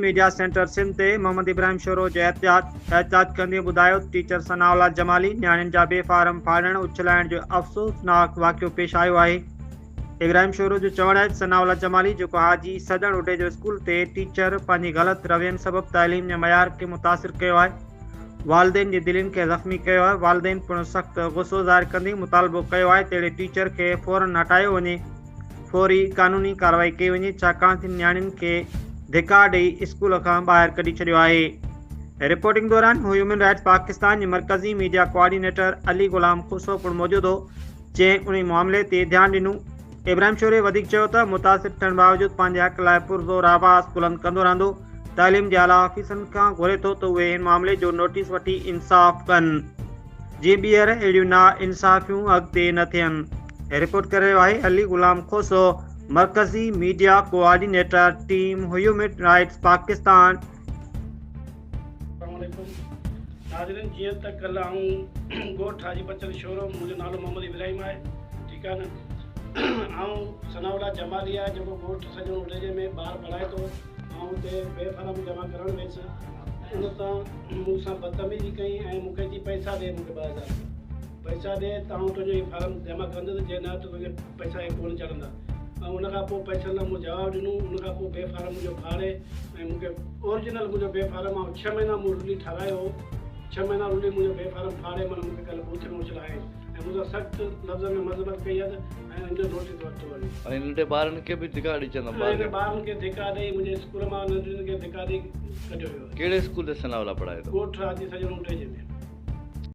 Media centre Sindh تي محمد ابراهيم شورو جو احتجاج، احتجاج ڪندي ٻڌايو ته ٽيچر ثناء الله جمالي نياڻين جا بي فارم ڦاڙڻ اڇلائڻ جو افسوسناڪ واقعو پيش آيو آهي. ابراهيم شورو جو چوڻ آهي ته ثناء الله جمالي جيڪو حاجي سڄڻ اڍي جو اسڪول تي ٽيچر پنهنجي غلط روين سبب تعليم جي معيار کي متاثر ڪيو آهي، والدين جي دلين کي زخمي ڪيو آهي، والدين پڻ سخت غصو ظاهر ڪندي مطالبو ڪيو آهي ته اهڙي ٽيچر کي فورن هٽايو وڃي، فوري قانوني ڪارروائي ڪئي وڃي ڇاڪاڻ ته نياڻين کي ڌڪا ڏئي اسڪول کان ٻاهر ڪڍي ڇڏيو آهي. رپورٽنگ دوران هيومن رائٽس پاڪستان جي مرڪزي ميڊيا ڪوآرڊينيٽر علي غلام کوسو پڻ موجود هو جنهن انهي معاملي تي ڌيان ڏنو. ابراهيم شوري وڌيڪ چيو ته متاثر ٿيڻ باوجود پنهنجي حق لاء پرزور آواز بلند ڪندو رهندو، تعليم جي اعليٰ آفيسرن کان گهري ٿو ته اهي هن معاملي جو نوٽيس وٺي انصاف ڪن. جيئن ٻيهر اهڙيون نا انصافيون اڳتي نه ٿين. رپورٽ ڪري رهيو آهي علي غلام کوسو مرڪزي media coordinator team human rights Pakistan. السلام عليڪم ناظرين جيئن ته ڪلهه آئون ڳوٺ حاجي بچل شورو منهنجو نالو محمد ابراهيم آهي ٺيڪ آهي نه آئون ثناء الله جمالي آهي جيڪو ڳوٺ سڄڻ اڍيجي ۾ ٻار پڙهائي ٿو آئون اتي بي فارم جمع ڪرڻ ويس ان تان مون سان بدتميزي ڪئي ۽ مون کي چي پئسا ڏي مون کي 2000 رپيا پئسا ڏي ته آئون تنهنجو هي فارم جمع ڪندس جي نه ته تنهنجا پئسا هي ڪونه چڙهندا ۽ ان کان پوء پئسن لاء مون جواب ڏنو ان کان پوء بي فارم منهنجو ڦاڙي ۽ مون کي اورجنل منهنجو بي فارم آئون ڇهه مهينا مون رلي ٺهرايو هو ڇهه مهينا رلي منهنجو بي فارم ڦاڙي معنيٰ مون کي ڪلهه بوٿ ۾ اڇلايائين ۽ مون سان سخت لفظن ۾ مذمت ڪئي آهي ته ۽ ان جو نوٽيس ورتو وڃي. ۽ ننڍي ٻارن کي به ڌڪا ڏئي چوندا ٻار کي. ٻارن کي ڌڪا ڏئي منهنجي اسڪول مان ننڍڙين کي ڌڪا ڏئي ڪڍيو ويو آهي. ڪهڙي اسڪول تي ثناء الله پڙهائي ٿو؟ ڳوٺ حاجي سڄڻ اڍيجي ۾.